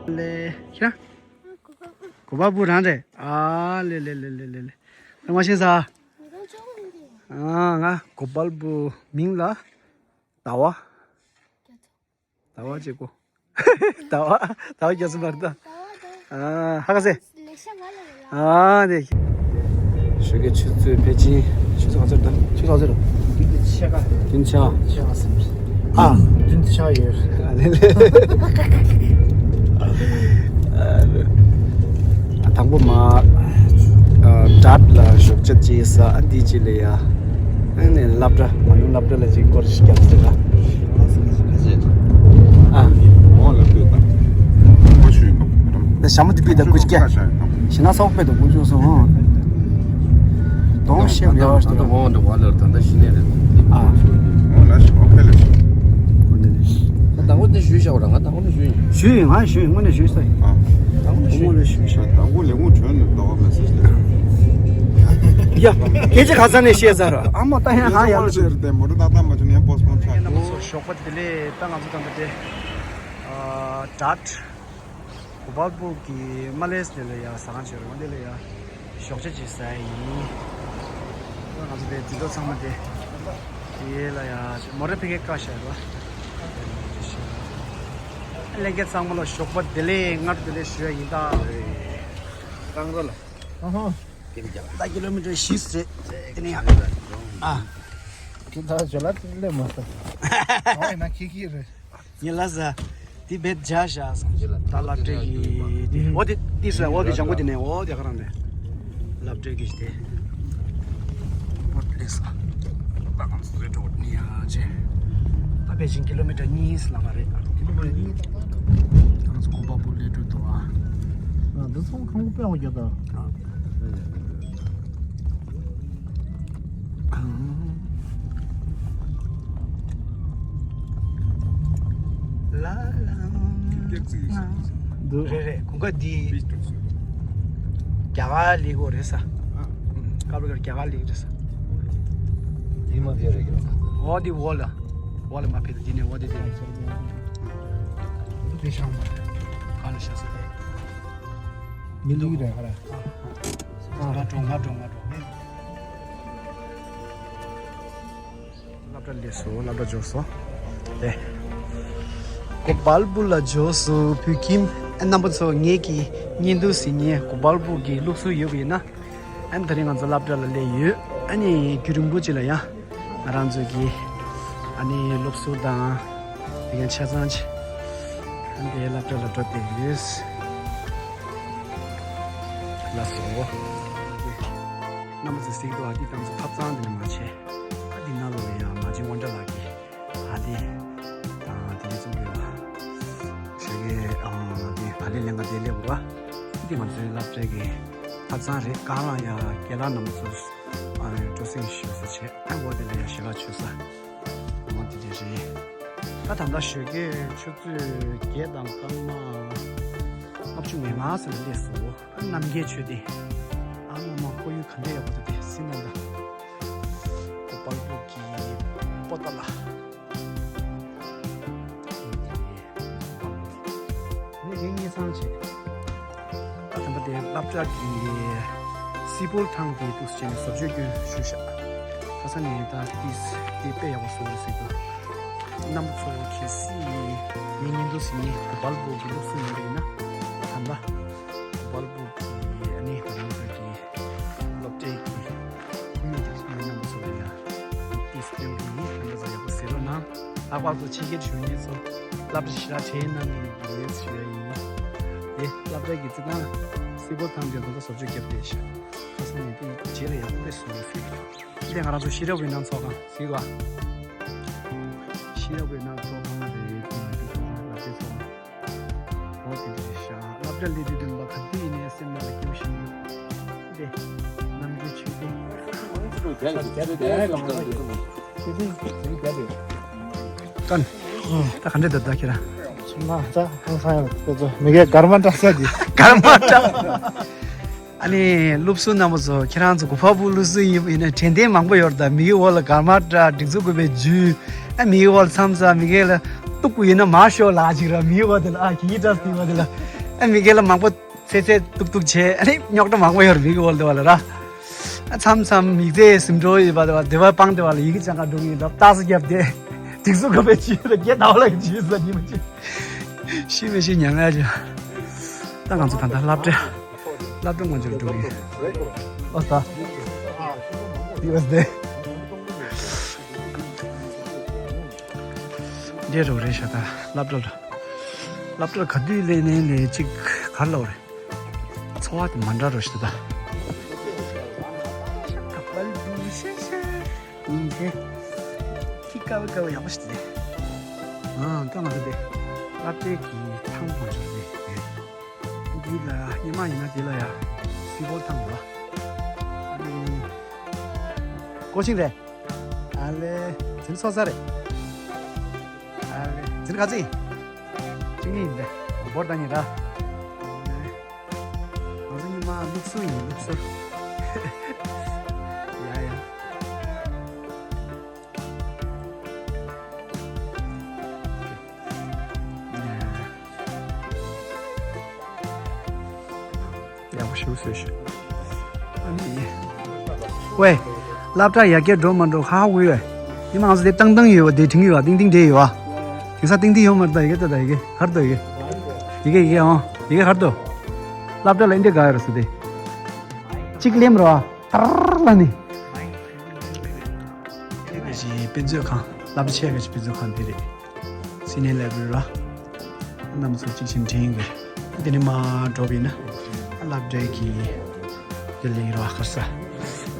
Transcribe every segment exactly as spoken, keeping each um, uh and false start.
ལེ། ཁྱེད་རང་། གོ་པལ་པུར་རང་རེད། ཨ་ལེ་ལེ། ལེ་ལེ་ལེ། ང་ཤེས་ས། ཨ་ང་གོ་པལ་པུར་མིང་ལ་ཟླ་བ། ཟླ་བ་གཅིག་གོ། ཟླ་བ། ཟླ་བ་རྒྱ་སུ་མར་ད། ཨ་ཧ་ག་སེ། ཨ་ནེ། ཞོགས་ཀའི་ཆུ་ཚོད་ཕལ་ཆེར་ཆུ་ཚོད་ག་ཚོད་དང་ཆུ་ཚོད་ག་ཚོད་དང་། ཆེ་ག་ཆེ་ག་ཨ། ཆེ་ག་སེམས། ཨ་ལེ་ལེ། ཨ་ལེ། ཨ་དང་པོ་མ། ཨ་ཌར་ཊི་ལ་ཞོགས་ཇ་བྱས་ས། ཨ་འདི་ཅི་ལེ་ཡ། ཨ་ནེ་སློབ་གྲྭ་མ་ཡོང་སློབ་གྲྭ་ལ་ཅིག་སྐོར་ཞིག་རྒྱབ་ཟེར་ལ། ཨ། འོ་ལ་ལྟོས་དང་། ཁོ་ཞུས་ནོ། ད་ཞྭ་མོ་དེ་པི་ད་ཀུ་ཅི་ཀྱ། ཞྭ་ན་སོག་པའི་དུ་ཀུ་ཅུ་སོང་། དོང་ཤེས་ཡོད་ད་ད་འོ་འདི་བ་ལར་ད་ད་ཤི་ནས་རེད། ཨ། འོ་ལ་ཞི་ཨོ་ཁེ་ལ་ཞི། ད་ང་ནི་ཞུས་ཤག་ར། ང་ད་ང་ནི་ཞུས་ཡིན། ཞུས་ཡིན། ང་ཞུས་ཡིན། དངོས་གནས་ཞུས་ཤག་ཨ། དངོས་གནས་ཞུས་ཤག་ད་ང་ལས་ངོ་གྲོན་ནས་ཏོག་མེ་སེ་ཇི་ལས། ཡ། སྐད་ཆ་ག་ས་ནས་བཤད་ཚར། ཨ་མ་ད་ཡང་ཧ་ཡང་ལ་ཞེར་དེ་མོ་རེ་ཏག་ཏག་མ་བྱུང་ནས་པོ་སི་པོན་ཆགས། རྣམ་པ་ཚོ་ཞོགས་པ་བདེ་ལེགས། ད་ང་ཚོ་ད་ལྟ་དེ་ཨ་ཌར་ཊི་གོ་པལ་པུར་གྱི་མ་ལེས་དེ་ལ་ཡ་ཟ་ཁང་བྱོས་རོགས། འདི་ལ་ཡ་ཞོགས་ཇ་བྱེད་ས་ཡིན། ང་ཚོ་དེ་འཛིན་གྲོགས་ཚང་མ་དེ་དེ་ལ་ཡ་མོ་རེ་ཕ་གིར་བཀག་བཞག་རེད་བ། ལྷན་རྒྱས་ཚང་མ་ལ་ཞོགས་པ་བདེ་ལེགས། སྔ་དྲོ་བདེ་ལེགས་ཞུ་ཡ་ཡིན་ད། རང་རོ་ལ། ཨ་ཧོ། ད་ཀི་ལོ་མི་ཊར་བཞི་ཟེར། དེ་ནས་ཡང་ཨ། ཁྱེད་ད་ཇོ་ལ་ལས་མ་ས། ཨོ་ཡིན་ན་ཁྱི་ཁྱི་རེད། ངས་ལ་ས། དེ་བེད་བྱ་བཞག་སོང་ཅི་ལ། ད་སློབ་གྲྭའི་གི་འོ་དེ་ཏི་སུ་འོ་དེ་ལྗང་གུ་དེ་ནས་འོ་དེ་ག་རང་ནས་སློབ་གྲྭའི་གི་དེ་བོད་ལས་ས། ད་ང་ཚོ་རེད་འགྲོ་ནི་ཡ་ཅེ། ད་པེ་ཅིང་ཀི་ལོ་མི་ཊར་གཉིས་ལ་མ་རེད། ཀི་ལོ་མི་ཊར་གཉིས། ད་ང་ཚོ་གོ་པལ་པུར་ལ་འགྲོ་འདུག་ཨ། ང་འདི་ཚོ་ཁང་པ་དཔེ་ཡག་པོ་རྒྱབ་ད། ལ་ལ། འདུག་རེད་རེད། གོང་ཁ་འདི་པིས་ཏོག་སོ། རྒྱ་གར་ལི་གོ་རེད་ས། ཨ། ཀ་བི་གར་རྒྱ་གར་ལི་རེད་ས། འདི་མ་རྒྱ་རེད་གི། འོ་འདི་འོ་ལ། འོ་ལ་མ་ཕེབས། འདི་ནས་འོ་འདི་འདི། འདི་ཤང་མ་རེད། ག་ལ་ཤ་ས་རེད། མི་ལུག་རེད་ཧ་ར། ང་འགྲོ་ང་འགྲོ་ང་འགྲོ། སློབ་གྲྭ་ལས་སོ། སློབ་གྲྭ་འབྱོར་སོ། དེ། གོ་པལ་པུར་ལ་འབྱོར་སོ་བོད་ཁྱིམ། ཨ་རྣམ་པ་ཚོ་ངེད་ཀྱི་བརྙན་ཐུང་གཟིགས་མཁན་གོ་པལ་པུར་གྱི་སློབ་ཟུར་ཡོད་པ་ཡིན་ན། ཨ་ནི་ད་རིང་ང་ཚོ་སློབ་གྲྭ་ལ་སླེབས་ཡོད། ཨ་ནི་རྒྱུན་རིང་པོ་ཅིག་ལ་ཡང་ང་རང་ཚོ་གི་ཨ་ནི་སློབ་ཟུར་དང་དེ་གའི་ཆ་ཚང་ཅིག་ཨ་ནི་སློབ་གྲྭ་ལ་འགྲོ་བསྡད་ཡོད། ལགས་སོ། རྣམ་པ་ཚོས་གཟིགས་འདུག་ཨ། འདི་ང་ཚོ་ཐབ་ཚང་འདི་ནས་མར་ཆས། ཨ་འདི་ནང་ལོགས་ལ་ཡང་མ་བྱན་དབང་གྲགས་ལགས་ཀྱིས་ཨ་འདི་དང་དེ་ནས་ཚུར་ལ་ཞོགས་ཀའི་ཨ་འདི་ག་ལེ་ལེན་ག་དེ་སླེབས་འདུག་ཨ། འདི་ང་ཚོའི་སློབ་གྲྭའི་གི་ཐབ་ཚང་རེད། སྒང་ལ་ཡང་རྒན་ལགས་རྣམ་པ་ཚོ་ཨ་སྤྲོ་གསེང་ཞུ་ས་བྱས། ཨ་འོ་དེ་ལ་ཡང་ཞལ་ལག་མཆོད་ས་འོ་དེ་འདྲ་རེད། ད་ད་ལྟ་ཞོགས་ཀའི་ཆུ་ཚོད་བརྒྱད་དང་སྐར་མ་ལྔ་བཅུ་ང་ལྔ་ཙམ་ལ་སླེབས་སོང་། ཨ་རྣམ་རྒྱལ་ཆོས་སྡེ། ཨ་མ་མ་ཁོར་ཡུག་ག་འདྲ་ཡག་པོ་འདུག་དེ་སྲིད་ན་ད། གོ་པལ་པུར་གྱི་པོ་ཏ་ལ། ངས་རིག་གནས་ཚང་བྱེད། ད་ཐམ་པ་དེ་སློབ་གྲྭ་གི་སི་པོལ་ཐང་གི་འདུག་སེ་བྱས་ནས་བཟོ་བཅོས་སྐྱོན་ཞུ་བཞག་ཁ་སང་ནས་ད་ཏིས་དེ་དཔེ་ཡག་པོ་བཟོ་རེད་ཟེར་གི། རྣམ་པ་ཚོ་གལ་སྲིད་ངའི་བརྙན་ཐུང་གཟིགས་མཁན་གོ་པལ་པུར་གྱི་སློབ་ཟུར་ཡིན་པ་ཡིན་ན། ད་ལྟ་གོ་པལ་པུར་གྱི་ཨ་ནི་ང་རང་ཚོ་གི་སློབ་གྲྭའི་གི་ཁོར་ཡུག་དེ་ཚོ་རྣམ་པ་ཚོ་ལ་ཡ་ཏིས་སྟོན་གི་ཡིན། རྣམ་པ་ཚོ་ཡག་པོ་གཟིགས་རོགས་གནང་། ལྷག་པར་དུ་ཕྱི་རྒྱལ་བཞུགས་མཁན་ཚོ་སློབ་གྲྭ་ཞེ་དྲག་དྲན་གནང་གི་ཡོད་ཞུ་ཡ་ཡིན། དེ་སློབ་གྲྭ་གི་རྩིས་ཁང་སི་པོལ་ཐང་དེ་ཚོ་བཟོ་བཅོས་བརྒྱབ་བསྡད་ཤག་ཁ་སང་ནས་དེ་རྗེས་ལ་ཡག་པོ་དཔེ་བཟོ་གི་ཡོད། འདི་ང་རང་ཚོ་ཤེས་རབ་འོད་སྣང་ཚོགས་ཁང་ཟེར་བ། ཤེས་རབ་འོད་སྣང་ཚོགས་ཁང་རེད། དེ་ནས་འདི་ཚོགས་ཁང་ལ་དེ་ཚོགས་ཁང་། འོ་དེ་འདྲ་རེད་ཤག་སློབ་གྲྭ་སླེབས་དུས་དུས་ལ་ག་དུས་ཡིན་ནའི་སེམས་ནང་ལ་སྐྱིད་པོ་ཞིག་འདུག་དེ་རྣམ་རྒྱལ་ཆོས་སྡེ། ཆོས་སྡེ་ཆོས་སྡེ་ཆོས་སྡེ་ཆོས་སྡེ། ཀན། ད་ག་འདྲ་འདུག་ད་ཁྱེད་རང་། ཚང་མ་ད་ཧང་སང་ཡོད། དེ་ཚོ་མི་གའི་སྒར་མ་འདྲ་ས་གི་སྒར་མ་འདྲ། ཨ་ནི་སློབ་ཟུར་རྣམ་པ་ཚོ་ཁྱེད་རང་ཚོ་གོ་པལ་པུར་སློབ་ཟུར་ཡིན་ཡིན་ན་དྲན་རྟེན་མང་པོ་ཡོད་རེད། ད་མིག་གི་འོག་ལ་སྒར་མ་འདྲ་སྒྲིག་འཛུགས་དགོས་པའི་རྒྱུ། ཨ་མིག་གི་འོག་ལ་མཚམས་མཚམས་མི་གའི་ལ་གཏུག་དགོས་ཡིན་ན་མར་ཤོག་ལགས་ཅིག་ར། མིག་གི་འོག་དེ་ལ་ཨ་གི་ཡི་འདྲ་སྟེ་བ་དེ་ལ། ཨ་མི་སྒེར་ལ་མང་པོ་ཚེ་ཚེ་ཏུག་ཏུག་བྱས། ཨ་ནི་རྙོག་དྲ་མང་པོ་ཡོད་རེད་མི་གི་འོག་དེ་བ་ལ་ར། ཨ་མཚམས་མཚམས་མི་ཚེ་ཟིན་འགྲོ་ཡོད་པ་དེ་བ་དེ་བ་སྤང་དེ་བ་ལ་ཡི་གེ་ཅང་ག་འགྲོ་གི་ཡོད་ལབ་ཏག་ས་རྒྱབ་དེ་སྒྲིག་སུ་ག་པའི་ཅི་ཡོད་ལ་རྒྱལ་ཟླ་བ་ལ་ཅི་ཡོད་ས་ཉི་མ་ཅི་ཤི་མི་ཤི་ཉང་ང་ཅི། ད་ང་ཚོ་ད་ལྟ་སློབ་གྲྭ་སློབ་གྲྭ་ང་ཚོ་འགྲོ་གི་ཡོད། ཨོ་ད་ཡོད་དེ། འདི་རུ་རེད་ཤག་ད་སློབ་གྲྭ་ལ། སློབ་གྲྭ་ག་དུས་སླེབས་ནའི་ལས་གཅིག་ག་རེ་ལབ་དགོས་རེད། འཚོ་བ་དེ་མ་འདྲ་རོ་ཞིག་ད། ཁི་ཀ་བ་ཀ་བ་ཡག་པོ་ཞིག་རེད། ཨ་ད་ང་ཚོ་དེ་སློབ་གྲྭའི་གི་ཐང་པོ་ཞིག་རེད། འདི་ལ་ཉི་མ་ཡིན་ན་དེ་ལ་ཡ་སི་བོལ་ཐང་རེད་པ། ཨ་ནི་ཀོ་ཤིང་རེད། ཨ་ལེ། འཛིན་ཚོགས་ས་རེད། ཨ་ལེ། འཛིན་ག་ཚི། ཅི་ཡིན་པས། བོར་ད་ཉི་ར། ང་ཚོ་ཉི་མ་ལུག་སུ་ཡིན་ལུག་སུ། ཡ་ཡ། ཡག་པོ་ཞིག་བཟོས་ཤག་ཨ་ནི། ཝེ། སློབ་གྲྭ་ཡར་རྒྱས་འགྲོ་མ་འགྲོ་ཧ་ཧ་གོ་ཡོད། ཉི་མ་ང་ཚོ་དེ་ཏང་ཏང་ཡོད་པ་དེ་དྲིང་ཡོད་པ་ཏིང་ཏིང་དྲེད་ཡོད་པ། དེང་སང་ཏིང་ཏིང་ཡོད་མ་རེད་ད། ཡི་གེ་ལྟ་ད་ཡི་གེ་ག་རེ་འདུག་ཡི་གེ་ཡི་གེ་ཡི་གེ་ཨང་ཡི་གེ་ག་རེ་འདུག་སློབ་གྲྭ་ལ་འདི་འདྲ་དགའ་ཡོད་རེད་ཟེར་དེ། གཅིག་ལེམ་རོ། ཐར་ལ་ནི། དེ་ག་ཞིག་དཔེ་མཛོད་ཁང་སློབ་གྲྭ་ཆེ་ག་ཞིག་དཔེ་མཛོད་ཁང་དེ་རེད། སི་ནི་ཡར་ལའི་བྷ་རི་ར། རྣམ་ཚོ་གཅིག་ཕྱིན་དྲན་གི། འདི་ནི་མ་འགྲོ་བས་ན། སློབ་གྲྭའི་གི། དེ་ལས་ར་ཁར་ས།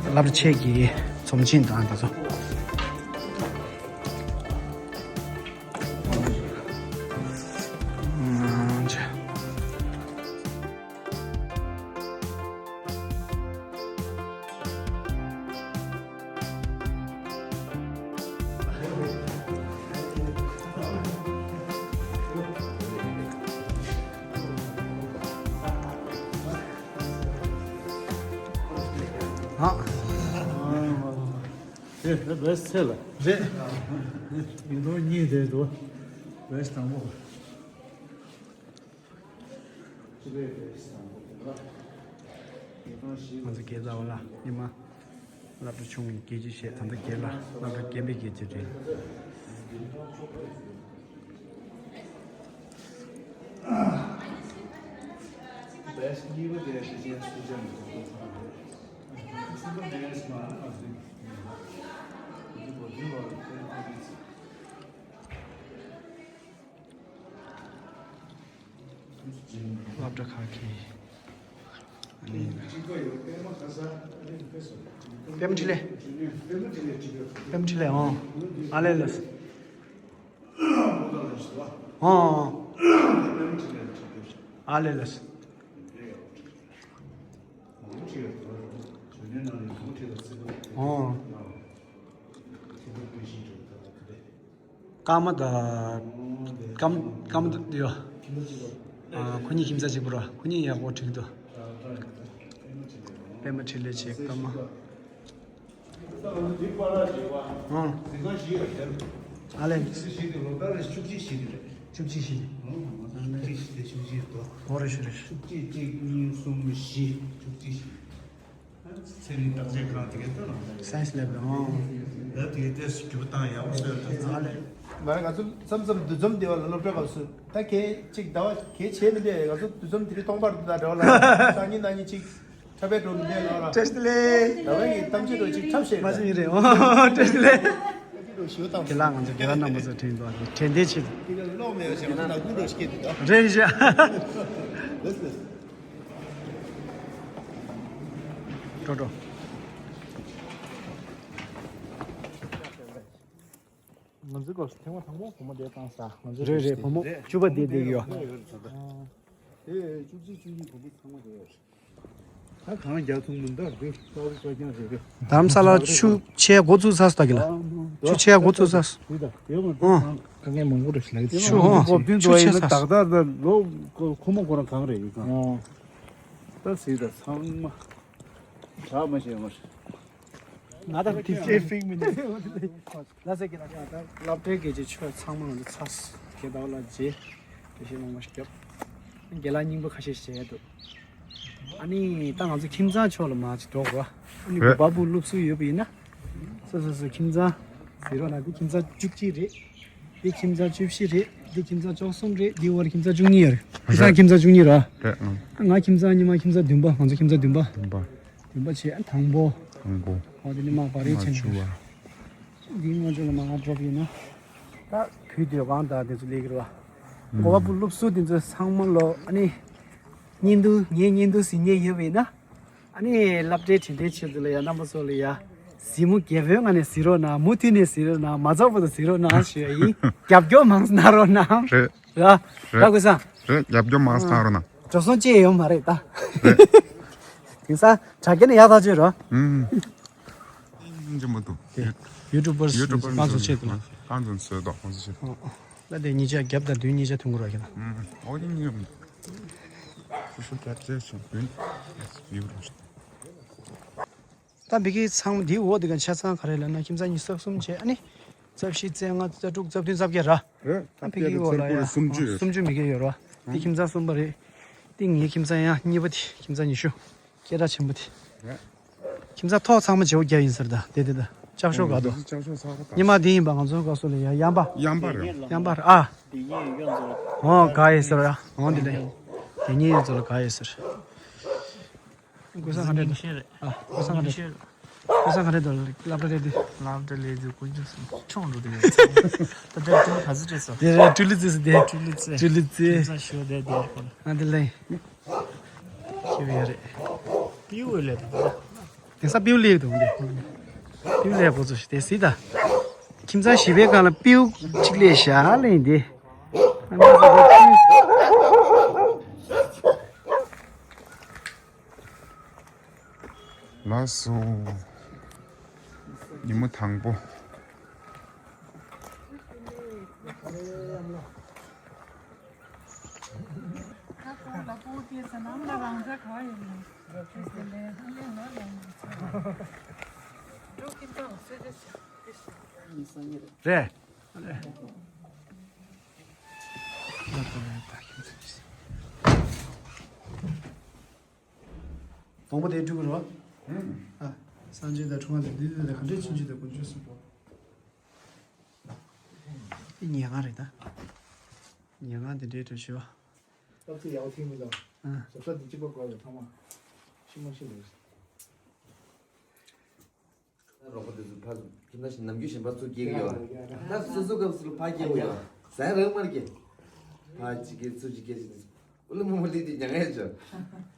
སློབ་གྲྭ་ཆེ་གི་ཚོམས་ཆེན་དང་དེ་ཚོ། ཨ། དེ་བེ་སི་ཚེ་ལ། རེད། ཡིན་དོ་གཉིས་དེ་འདུག་བེ་སི་དང་པོ། ང་ཚོ་སྒེར་ལ་བ་ལ་ཉི་མ་སློབ་གྲྭ་ཆུང་བའི་རྒྱལ་སྤྱི་བཤད་ད་ལྟ་སྒེར་ལ་སློབ་གྲྭ་རྒན་པའི་རྒྱལ་སྤྱི་རེད། སློབ་གྲྭ་ཁག་གི། ཨ་ནི། པདྨ་འཕྲིན་ལས། པདྨ་འཕྲིན་ལས་ཨང་། ཨ་ལེ་ལེ། ཨང་། ཨ་ལེ་ལེ། ཨང་། ཀརྨ་དང་། ཀརྨ། ཀརྨ་དང་ཡོ། ཨ། ཁོ་གཉིས་ཁྱིམ་ཚང་གཅིག་པུ་ར། ཁོ་གཉིས་ཡག་པོ་འགྲིག་འདུག་པདྨ་འཕྲིན་ལས་བྱས་ཀརྨ། ཨང་། ཨ་ལེ། བཅུ་གཅིག་བཞི་རེད། བཅུ་གཅིག་བཞི་རེད། བཅུ་གཅིག་བཞི་རེད། ཨོ་རེད་ཞུ་རེད། བཅུ་གཅིག་གཅིག་གཉིས་གསུམ་བཞི། བཅུ་གཅིག་བཞི། ཚན་རིག་བརྟག་དཔྱད་ཁང་དེ་གའི་ལྟ་རོགས། སའེན་སི་ལེབ་རེད། ཨང་། ད་དེ་གའི་ཏོག་ཙམ་འགྱུར་བ་བཏང་ཡག་པོ་བཟོས་ད་ཚང་། ཨ་ལེ། མ་རེད། ང་ཚོ་མཚམས་མཚམས་འདུ་འཛོམས་བསྡད་པ་ལ་སློབ་གྲྭའི་སྐབས་སུ་ད་གལ་གཅིག་ཟླ་བ་གལ་བྱས་མི་འདུག་ང་ཚོ་འདུ་འཛོམས་དེ་རིང་སྟོང་པར་འདུག་ད་འདྲ་བ་ལ་སང་ཉིན་གནངས་ཉིན་གཅིག་འཁྲབ་པའི་འགྲོ་མི་འདུག་ལ་ར། བཀྲ་ཤིས་བདེ་ལེགས། ཟླ་བའི་གི་གཏམ་བརྗོད་འགྲོ་གཅིག་འཁྲབ་བཤད་མ་ཟིན་རེད། ཨོ་བཀྲ་ཤིས་བདེ་ལེགས། ཞུ་དང་། དེ་ལ་ང་ཚོ་རྒན་རབས་རྣམ་པ་ཚོ་དྲན་འདུག་དྲན་རྟེན་ཆེད་དུ། དེ་ག་ལོག་མེད་པ་བྱས་ང་ཚོ་ནག་ཁུང་འགྲོ་ཤེས་དུས་ད། རེད་རེད། ལགས་ལགས། འགྲོ་འགྲོ། ང་ཚོའི་སྐབས་སུ་ཐེངས་མ་དང་པོ་བུ་མོ་དེ་བཏང་ས། ང་ཚོའི་རེད་རེད། སྐབས་སུ་བུ་མོ་བཅུ་པ་དེ་བསྡད་ཀྱི་ཡོད། རེད་རེད། དེ་བཅུ་གཅིག་བཅུ་གཉིས་བུ་མོ་ཚང་མ་རེད། ད་གང་རྒྱག་ཐུབ་མི་འདུག་དེ་ས་བུ་ས་ཀྱང་རེད་རེད། དྷ་རམ་ས་ལ་ཆུ་ཆེ་འགོ་ཚུགས་ཚར་སོང་ད་གི་ལ། ཆུ་ཆེ་འགོ་ཚུགས་ཚར་སོང་། དེ་ད་དེ་ང་ཚོ་ཨང་། དཀའ་ངལ་མང་པོ་རེད་ལགས། ཆུ་ཆུ་ཨང་། ཆུ་ཆེ་ཚར་སོང་། ད་ལྟ་ད་ལོ་ཁོ་མོ་ཁོ་རང་གང་རེད་ཡིན་གང་། ད་སྲིད་ད་ཚང་མ་གྲགས་མ་ཤེས་ངོ་། ང་ད་དེ་ཅེ་ཕིག་མི་འདུག་ལ་ཟེར་གི་ལ་ད་སློབ་གྲྭའི་སྐད་ཆ་ཆོས་ཚང་མ་ང་ཚོ་ཚར་སོང་། དེ་དག་ལ་རྗེས་དེ་བཤད་མང་པོ་ཞིག་བརྒྱབ། རྒན་ལགས་སྙིང་པོ་ཁ་ཤས་བྱས་འདུག་ཨ་ནི་ད་ང་ཚོ་ཁྱིམ་ཚང་ཕྱོགས་ལ་མར་ཅིག་འགྲོ་དགོས། ཨ་ནི་རེད། གོ་བ་པུ་སློབ་ཟུར་ཡོད་པ་ཡིན་ན། སོ་སོ་སོ་ཁྱིམ་ཚང་ཟེར་རོགས་གནང་། འདི་ཁྱིམ་ཚང་བཅུ་གཅིག་རེད། འདི་ཁྱིམ་ཚང་བཅུ་བཞི་རེད། འདི་ཁྱིམ་ཚང་བཅུ་གསུམ་རེད། འདི་འོག་ལ་ཁྱིམ་ཚང་བཅུ་གཉིས་ཡོད་རེད། ཁྱིམ་ཚང་རེད། ཁྱིམ་ཚང་བཅུ་གཉིས་རེད། རེད། ཨང་། ང་ཁྱིམ་ཚང་ཉི་མ་ཁྱིམ་ཚང་བདུན་པ། ང་ཚོ་ཁྱིམ་ཚང་བདུན་པ། བདུན་པ། བདུན་པ་བྱས། ཨ་དང་པོ། དང་པོ། འོ་དེ་ནི་མར་བ་རེད་བྱས་ནས། མ་བཅུ་བ། འདིའི་སྔོན་ཆད་ལ་མར་འགྲོ་གི་ཡིན་ན། ད་བོད་དུས་སྒང་དང་དེ་ཚོ་སླེབས་ཀྱི་རེད་བ། གོ་བ་པུ་སློབ་ཟུར་དེ་ཚོ་ཚང་མ་ལོ་ཨ་ནི། བརྙན་ཐུང་། ངའི་བརྙན་ཐུང་གཟིགས་མཁན་ཡོད་པ་ཡིན་ན། ཨ་ནི་སློབ་གྲྭའི་དྲན་རྟེན་ཆེད་དུ་ལ་ཡ། རྣམ་པ་ཚོ་ལ་ཡ། གཟིགས་མོ་རྒྱས་པོའི་ངང་ནས་གཟིགས་རོགས་གནང་། མུ་མཐུད་ནས་གཟིགས་རོགས་གནང་། མ་རྫོགས་བར་དུ་གཟིགས་རོགས་གནང་ཞུ་ཡ་ཡིན། རྒྱབ་སྐྱོར་མང་ཙམ་གནང་རོགས་གནང་། རེད། ར། རེད། ར་ཀུ་སང་། རེད། རྒྱབ་སྐྱོར་མང་ཙམ་གནང་རོགས་གནང་། འགྲོ་སོང་ཅི་ཡང་ཡོད་མ་རེད་ད། རེད། དེང་སང་དྲ་རྒྱ་ནས་ཡག་ཐག་ཆོད་རོ། ཨུམ། ཡིན་གྱི་མི་འདུག་ཡུ་ཊུབ་པར་ཡུ་ཊུབ་པར་རྐང་བཙུགས་ཆེད་དུ་ལ། རྐང་བཙུགས་བཟོས་དོ། རྐང་བཙུགས་ཆེད་དུ། ལ་དེ་ཉིས་ཆ་རྒྱབ་དང་མདུན་ཉིས་ཆ་ཐུང་གུ་ར་ཁྱེད་ལ། ཨུམ། འོ་དེ་གཉིས་ཡོད་མི་འདུག་ཤུ་ཤུ་རྒྱབ་བྱས་བྱུང་མདུན་ཡུ་ཊུབ། ད་འདི་གི་ཚང་མ་འདིའི་འོག་འདི་ག་ཆ་ཚང་ག་རེ་ལབ་ན། ཁྱིམ་ཚང་ཉི་ཤུ་རྩ་གསུམ་བྱས། ཨ་ནི་རྩ་བཞི་རྩ་ལྔ་རྩ་དྲུག་རྩ་བདུན་རྩ་བརྒྱད་ར། རེད། ཨ་ཕ་གི་འོག་ལ་ཡ་སུམ་ཅུ་ཡོད། སུམ་ཅུ་མི་བརྒལ་ཡོད་ར། འདི་ཁྱིམ་ཚང་གསུམ་པ་རེད། འདི་ངའི་ཁྱིམ་ཚང་ཡང་གཉིས་པ་དེ། ཁྱིམ་ཚང་ཉི་ཤུ། སྐད་གྲགས་ཆེན་པོ་དེ། རེད། ཁྱིམ་ཚང་ཐོག་ཚང་མ་བརྗེ་པོ་བརྒྱབ་ཡིན་ཟེར། ད་དེ་དེ་ད་ལྕགས་ཤོག་ག་དོ། ལྕགས་ཤོག་ཚང་མ་ད། ཉི་མ་འདི་ཡིན་པ། ང་ཚོ་ག་སོ་ལ་ཡ་ཡམ་པ། ཡམ་པ་རེད། ཡམ་པ་རེད་ཨ། འོ་ག་ཡིན་ཟེར་ཡ། འོ་འདི་ལས། དེ་གཉིས་ཡིན་ཚོ་ལ་ག་ཡིན་ཟེར། ཀུན་བཟང་ག་འདྲ་འདུག་ཨ། ཀུན་བཟང་ག་འདྲ། ཀུན་བཟང་ག་འདྲ་འདུག་སློབ་གྲྭ་སླེབས་དུས། སློབ་གྲྭ་སླེབས་དུས་དཀོན་མཆོག་གསུམ་ཆུང་འགྲོ་དུས་ཡོད། ད་ལྟ་ཀྲུང་ག་ཚོད་སྤྲད་སོང་། དེ་རེད། ཀྲུའུ་ལི་ཙི་སི་དེ། ཀྲུའུ་ལི་ཙི། ཀྲུའུ་ལི་ཙི། ཀུན་བཟང་ཞུ་བ་དེ་དེ་ཁོ་ལ། ང་དེ་ལེན། ཁྱེད་ཡོད་རེད། པིའུ་ལས་དང་། དེང་སང་པིའུ་ལས་དང་དེ། པིའུ་ལས་པོ་ཚོ་ཞིག་དེ་སྲིད་ད། ཁྱིམ་ཚང་བཞི་པའི་སྒང་ལ་པིའུ་གཅིག་ལས་བཞག་ལེན་དེ། ལགས་སོ། ཉིན་མོ་དང་པོ། རེད། དང་པོ་དེ་སྤྲུལ་སྐུ་རེད་བ། ཨ། སངས་རྒྱས་དང་འཁྲུངས་པ་དང་འདི་འདི་དང་ག་འདྲས་ཕྱིན་ཅི་དང་དཀོན་མཆོག་གསུམ་པོ། འདི་ཉལ་ཁང་རེད་ད། ཉལ་ཁང་དེ་འདྲའི་གྲོས་ཆོད་བ། སྐབས་ཚིག་ཡག་པོ་ཐིག་མི་འདུག་ཨ། ཟབ་ས་འདི་གཅིག་པ་དགོས་རེད་ཚང་མ། ཤི་མ་ཤི་རེད། རོགས་པ་དེ་ཚོ་ཕར་ཁྱིམ་ནང་བཞིན་ནམ་རྒྱུན་བཞིན་ཕར་ཚུར་སྐྱེལ་གི་ཡོད། ད་སོ་སོ་སྐབས་སུ་ཕར་སྐྱེལ་གི་ཡོད། ཟ་རག་མར་སྐྱེལ། ཕར་གཅིག་སྐྱེལ་ཚུར་གཅིག་སྐྱེལ་བྱས་ནས་ཨུ་ལུ་མུ་མུ་ལི་དེ་མྱ་ངན་བྱོས།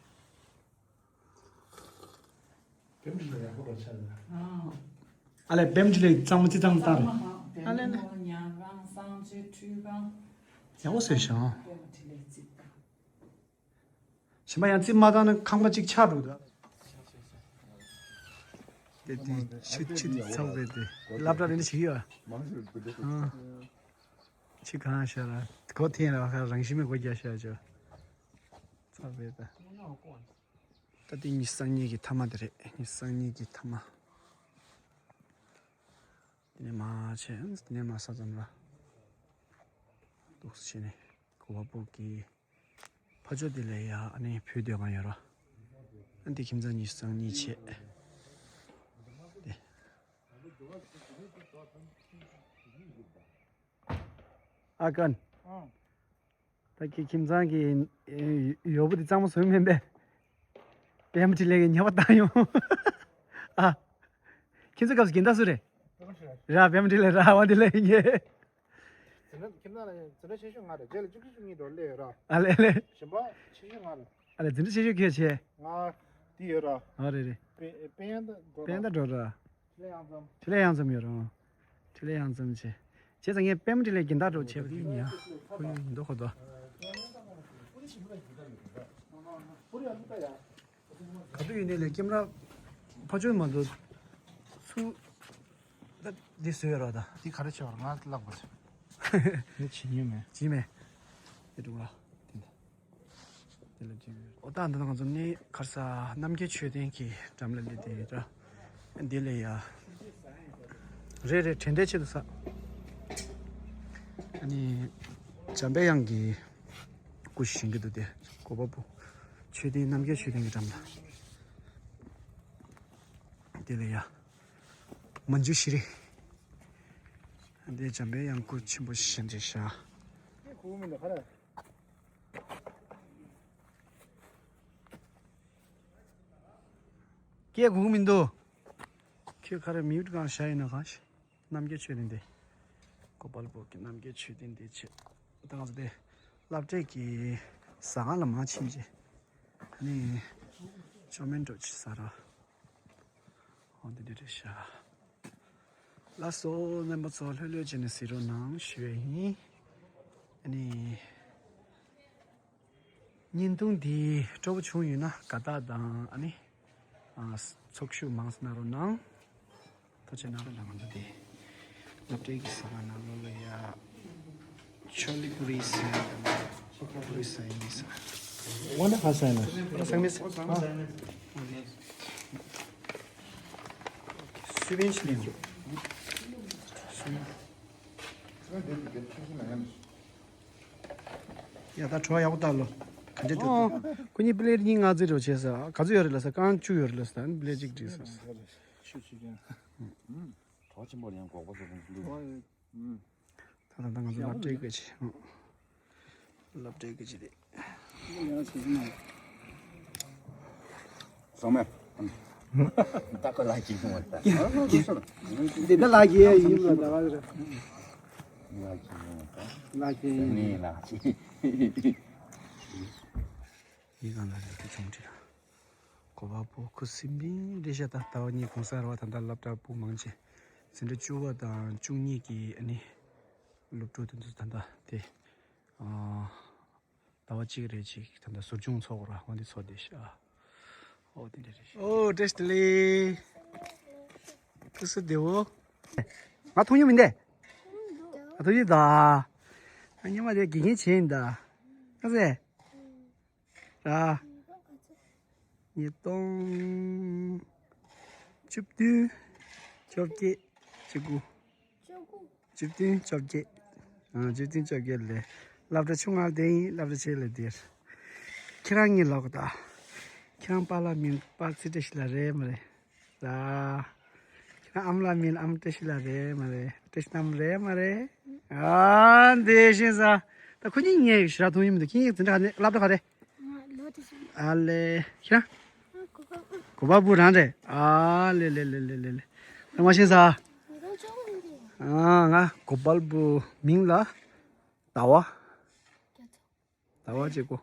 ཨ་ལས་བེམ་ཅི་ལས་གཙང་མ་ཅི་ཙང་བཏང་རེད། ཨ་ལས་ལས། ཡག་པོ་བཟོས་ཤག་གཞན་པ་ཡང་རྩིབ་མ་བཏང་ན་ཁང་པ་གཅིག་ཆགས་འགྲོ་གི་འདུག་དེ་དེ་ཆུ་ཆུ་དེ་ཚོགས་པའི་དེ་སློབ་གྲྭ་རེ་ནི་ཞིག་ཡོད། ཨ། ཆུ་གང་ཤར་ར་གོ་ཐེན་ར་ཁ་རང་ཤི་མེད་གོ་རྒྱ་ཤར་ཅོ། ཚོགས་པའི་ད། ད་དེ་ཉི་ཤུ་རྩ་གཉིས་ཀྱི་ཐ་མ་དེ་རེད། ཉི་ཤུ་རྩ་གཉིས་ཀྱི་ཐ་མ། དེ་ནས་མར་བྱས། དེ་ནས་མར་ས་ཙམ་ར། འདུག་སེ་བྱས་ནས་གོ་བ་པུར་གྱི་ཕ་ཕྱོགས་དེ་ལ་ཡ་ཨ་ནི་བོད་སྡོད་ཁང་ཡོད་ར། ཨ་འདི་ཁྱིམ་ཚང་ཉི་ཤུ་རྩ་གཉིས་བྱས། དེ། ཨ་ཀན། ཨང་། ད་ཁྱེད་ཁྱིམ་ཚང་གི་ཨེ་ཡོ་བུ་དེ་གཙང་མ་བཟོས་མིན་པས། པད་མ་འཕྲིན་ལས་ཀྱི་ཉེས་པ་བཏང་ཡོང་། ཨ། ཁྱེད་ཚོ་སྐབས་སུ་རྒན་བདག་སུ་རེད། ར་པད་མ་འཕྲིན་ལས་ར་བ་འདི་ལས་ཡིན་གྱི། འཛིན་གྲྭ་ཁྱིམ་ཚང་ལ་འཛིན་གྲྭ་ཆེ་ཤོས་ང་རེད། རྗེས་ལ་བཅུ་གཅིག་བཅུ་གཉིས་འགྲོ་སླེབས་ཡོད་ར། ཨ་ལས་ལས། གཞན་པ་ཆེ་ཤོས་ང་རེད། ཨ་ལས་འཛིན་གྲྭ་ཆེ་ཤོས་ཁྱེད་བྱས། ང་འདི་ཡོད་ར། ཨ་རེད་རེད། པེ་པེ་ཡན་ད་འགྲོ་ར། པེ་ཡན་ད་འགྲོ་ར། ཆེ་ལས་ཡང་ཙམ། ཆེ་ལས་ཡང་ཙམ་ཡོད་རུང་། ཆེ་ལས་ཡང་ཙམ་བྱས། བྱས་ཙང་ངས་པད་མ་འཕྲིན་ལས་རྒན་བདག་འགྲོ་བྱས་པ་དེ་ཡིན་ཡ། ཁོ་ཡོད་འདུག་ཁོ་དོ། ག་དུས་ཡིན་ནའི་ལས་ཀེམ་ར་ཕ་ཆོས་མ་འདུག་ཚུར་ད་འདི་བཟོས་ཡོད་ར་ད། འདི་ག་རེ་བྱས་པ་ར་ང་བརླག་པ་རེད། འདི་བྱེད་ཉན་མེད། བྱེད་མེད། དེ་འགྲོ་ར། དེ་འདྲ། དེ་ལ་ཅིག་འོ་ད་འདི་ནང་ཚོ་ནི་ཁར་ས་རྣམ་རྒྱལ་ཆོས་ལྡན་གྱི་འགྲམ་ལ་སླེབས་དེ་ཡོད་ར། འདི་ལ་ཡ། རེད་རེད། དྲན་རྟེན་ཆེད་དུ་ས། ཨ་ནི། འཇམ་པའི་དབྱངས་ཀྱི་སྐུ་བཞེངས་ཀྱི་འདུག་སྟེ། གོ་པལ་པུར་ཆོས་སྡིངས། རྣམ་རྒྱལ་ཆོས་སྡིངས་ཀྱི་འགྲམ་ལ། དེ་ལ་ཡ། མན་ཇུ་ཤྲི། འདི་འཇམ་པའི་དབྱངས་སྐུ་ཆེན་པོ་ཞིག་འདྲ་ཤག་སྐད་གོ་གི་མི་འདུག་ཁྱོད་ག་རེ་མིའུ་ཊི་སྒང་བཞག་ཡིན་ན་གང་ཞིག་རྣམ་རྒྱལ་ཆོས་སྡིངས་དེ། གོ་པལ་པུར་གྱི་རྣམ་རྒྱལ་ཆོས་སྡིངས་དེ་བྱས། ད་ང་ཚོ་དེ་སློབ་གྲྭའི་གི་ཟ་ཁང་ལ་མར་ཕྱིན་རྗེས། ཨ་ནི་ཅོ་མིན་འགྲོ་ཆི་ཟ་ར། འོ་འདི་འདྲ་རེད་ཤག་ལགས་སོ། རྣམ་པ་ཚོ་ལྷོད་ལྷོད་བྱས་ནས་གཟིགས་རོགས་གནང་ཞུ་ཡས་ཡིན། ཨ་ནི། བརྙན་ཐུང་འདི་སྤྲོ་པོ་བྱུང་ཡོད་ན་དགའ་རྟགས་དང་ཨ་ནི། ཨ། ཚོགས་ཞུགས་མང་ཙམ་གནང་རོགས་གནང་། ཐུགས་རྗེ་གནང་རོགས་གནང་། ང་ཚོ་འདི་སློབ་གྲྭའི་གི་ཟ་ཁང་ནང་ལོགས་ལ་ཡ། ཆོ་ལི་པུ་རི་ཟེར་ཡ་དང་། ཆོ་ལི་པུ་རི་ཟེར་ཡ་ཡིན་ས། ཝ་ན་ཧ་ས་ན། ཧ་ས་མི་ས། ཨ། སུ་བེན་ཤི་ལིང་། སུ་བེན། ཡ་ད་བྲོ་བ་ཡག་པོ་བཏང་ལོ། ག་འདྲས་འདུག་ཨོ། ཁོ་གཉིས་པི་ལེ་ཊི་གཉིས་ལྔ་བརྩེགས་འགྲོ་བྱས་ས། ག་ཚོད་ཡོད་རེད་ལབ་ས། རྐང་བཅུ་ཡོད་རེད་ལབ་ས། ཨ་ནི་པི་ལེ་ཊི་གཅིག་བསྒྲིགས་ས། ཆུ་ཆུ་ཅན། གྲོགས་ཆེན་པོ་ལ་ཡང་འགོག་པ་བཟོ་དགོས་འདུག་ད་ད་ད་ང་ཚོ་སློབ་གྲྭའི་སྐད་ཆ། སློབ་གྲྭའི་སྐད་ཆ་རེད། ཚང་མས། ད་ཁོ་ལགས་ཀྱིས་གསུངས་པ་ད། འདི་ད་ལགས་ཀྱིས་ཡིན་ལ་ད་ག་རེད། ལགས་ཀྱིས་གསུངས་པ་ད། ལགས་ཀྱིས་ཡིན། ནི་ལགས་ཀྱིས། ཡིན་གང་ལ་རེད་དེ་ཆུང་ཁྲི་ལ། གོ་པལ་པུར་ཁུ་སིམ་པིང་རེད་ཤག་ད་ཟླ་བ་གཉིས་གུང་སེང་རེད་པ། ད་ལྟ་སློབ་གྲྭ་སྤུ་མང་ཆེ། འཛིན་གྲྭ་བཅུ་པ་དང་བཅུ་གཉིས་ཀྱི་ཨ་ནི། སློབ་ཕྲུག་དེ་ཚོ་ད་ལྟ་དེ། ཨ། ཟླ་བ་གཅིག་རེ་གཅིག་ད་ལྟ་ཟུར་སྦྱོང་ཚོགས་ར་འོ་འདི་ཚོགས་བསྡད་ཤག་འོ་དེ་འདྲ་རེད་ཤག་འོ་བཀྲ་ཤིས་བདེ་ལེགས། ཁུ་སིམ་བདེ་བོ། ང་མཐོང་རྒྱུ་མིན་ཏེ། ང་མཐོང་རྒྱུ་ད། ང་སྔོན་མ་དེ་དགེ་རྒན་བྱས་ཡིན་ད། ང་ཚེ། ར། ཉིས་སྟོང་བཅུ་བདུན། བཅོ་བརྒྱད། བཅུ་དགུ། བཅུ་བདུན་བཅོ་བརྒྱད། ཨ། བཅུ་བདུན་བཅོ་བརྒྱད་ལ་སློབ་གྲྭ་ཆུང་ང་དེ་ཡིན། སློབ་གྲྭ་ཆེ་ལ་དེར། ཁྱེད་རང་གཉིས་ལོག་ད། ཁྱེད་རང་པཱ་ལགས་མིན་པཱ་ཚེ་བཀྲ་ཤིས་ལགས་རེད་མ་རེད། ར། ཁྱེད་རང་ཨ་མ་ལགས་མིན་ཨ་མ་བཀྲ་ཤིས་ལགས་རེད་མ་རེད། བཀྲ་ཤིས་རྣམ་རེད་མ་རེད། ཨ་འདི་ཤེས་ས། ད་ཁོ་གཉིས་ངས་ཞེ་དྲག་མཐོང་ཡི་མི་འདུག་ཁྱེད་གཉིས་འཛིན་གྲྭ་ག་ནས་སློབ་གྲྭ་ག་རེད། ང་ལོ་དེ་ཤེས། ཨ་ལེ། ཁྱེད་རང་། ང་གོ་པལ་པུར། གོ་པལ་པུར་རང་རེད། ཨ་ལེ་ལེ་ལེ། ད་མ་ཤེས་ས། ང་ཅོག་མི་འདུག་ཨ་ང་གོ་པལ་པུར་མིང་ལ་ཟླ་བ། རྒྱ་མཚོ། ཟླ་བ་གཅིག་པོ།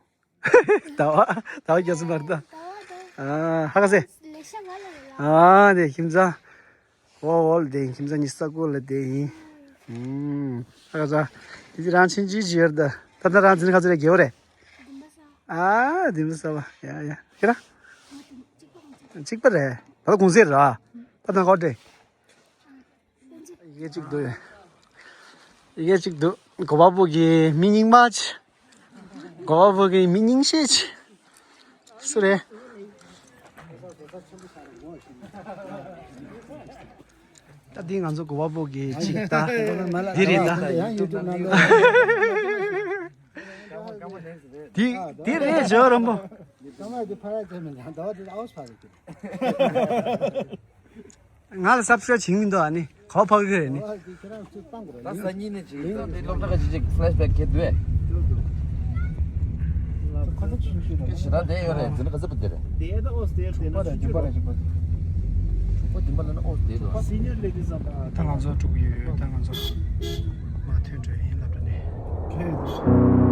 ཟླ་བ། ཟླ་བ་རྒྱ་མཚོ་མ་རེད་ད། ཟླ་བ་དང་། ཨ་ཧ་ག་སེ། ལེ་ཤ་ང་ལ་ཡོད་ལ། ཨ་དེ་ཁྱིམ་ཚང་། འོ་འོ་ལ་དེ་ཁྱིམ་ཚང་གཉིས་ས་ཀོ་ལ་དེ་ཡིན། ཨུམ། ཧ་ག་ས། དེ་ཅི་རང་ཆིན་ཅི་ཅི་ཡོད་ད། ད་ད་རང་འཛིན་ག་ཚོད་རེད། རྒྱལ་བོ་རེད། འདི་མ་ས། ཨ་འདི་མ་ས་བ། ཡ་ཡ་ཁྱེད་རང་། ང་དེ་གཅིག་པ་མ་ཚད། གཅིག་པ་རེད། ད་ལྟ་གུང་སེང་རེད། ད་ད་གོ་དྲེ། ཡི་གེ་གཅིག་འདུག་ཡི་གེ་གཅིག་འདུག་གོ་པལ་པུར་གྱི་མི་རྙིང་པ་ཆེ། གོ་པལ་པུར་གྱི་མི་རྙིང་ཤས་ཆེ། སུ་རེད། ད་འདི་ང་ཚོ་གོ་པལ་པུར་གྱི་གཅིག་ད། འདི་རེད་ད། ཡང་ཡུ་ཊུབ་ནང་ལ། འདི་འདི་རེད་ཇོ་རོན་པོ། ཀ་མ་འདི་ཕ་ར་ཅན་མི་འདྲ་ཟླ་བ་འདི་ཨའོ་ཕ་ར་ཅན། ང་ལ་སབ་སི་ཀ་རེབ་བྱེད་མི་འདུག་ཨ་ནི་གོ་ཕ་གི་རེད་ནི། ཁྱེད་རང་ཚོས་བཏང་དགོས་རེད། ད་སང་ཉིན་ནས་ཅིག་ད་དེ་སློབ་གྲྭ་ཁ་ཅིག་ཅིག་ཕི་ལེ་ཤི་བེག་ཁེལ་དུས། ཁོ་ཚོ་ཆུང་ཆུང་རེད། ཞེ་དྲག་བསྡད་ཡོད་རེད། འཛིན་གྲྭ་ག་ཚོད་པ་དེ་རེད། དེ་ད་ཨོ་སྟེར་དེ་ན་ཆུང་ཆུང་རེད། ཆུང་པ་རེད། ཆུང་པ་རེད། ཆུང་པ་འདི་མ་ལ་ན་ཨོ་སྟེར་དུ། Senior ladies of the ད་ང་ཚོ་འགྲོ་གི་ཡོད། ད་ང་ཚོ་མ་ཐོན་འགྲོ་ཡིན་ལབ་ར་ནི།